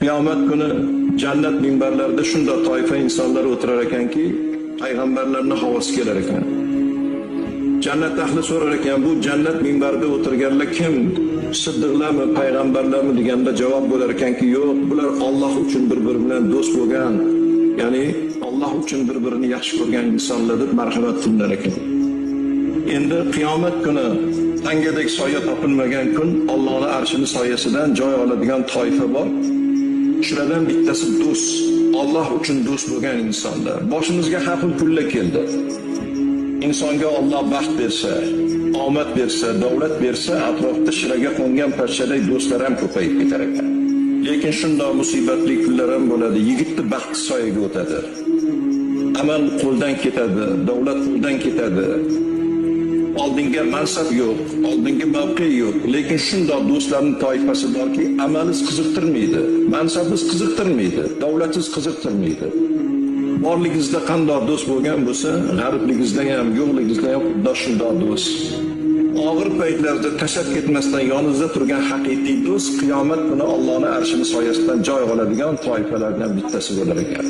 Qiyomat kuni jannat minbarlarida shunday toifa insonlar o'tirar ekanki, payg'ambarlarni havosi kelar ekan. Jannat ahli so'rar ekan, bu jannat minbarida o'tirganlar kim? Siddiqlarmi, payg'ambarlarmi deganda javob bo'lar ekanki, yo'q, bular Alloh uchun bir-biri bilan do'st bo'lgan, ya'ni Alloh uchun bir-birini yaxshi ko'rgan insonlar deb marhamat qilinar ekan. Endi qiyomat kuni tangadek soya topilmagan kun Allohning arshini soyasidan joy oladigan toifa bor. Shulardan bittasi do'st, Alloh uchun do'st bo'lgan insonlar. Boshimizga har xil kunlar keldi. Insonga Alloh baxt bersa, omad bersa, davlat bersa, atrofda shiraga qo'ngan parchaday do'stlar ham ko'payib ketar ekan. Lekin shundoq musibatli kunlar ham bo'ladi. Yigitni baxti soyaga o'tadi. Amal qo'ldan ketadi, davlat qo'ldan ketadi. Oldinga mansab yo'q, oldinga mavqe yo'q, lekin shundoq do'stlarning toifasi borki, amalingiz qiziqtirmaydi, mansabingiz qiziqtirmaydi, davlatingiz qiziqtirmaydi. Borligingizda qandoq do'st bo'lgan bo'lsa, g'aribligingizda ham, yo'qligingizda ham xuddi shundoq do'st. Og'ir paytlarda tashlab ketmasdan yoningizda turgan haqiqiy do'st qiyomat kuni Allohning arshini soyasidan joy oladigan toifalardan bittasi bo'lar ekan.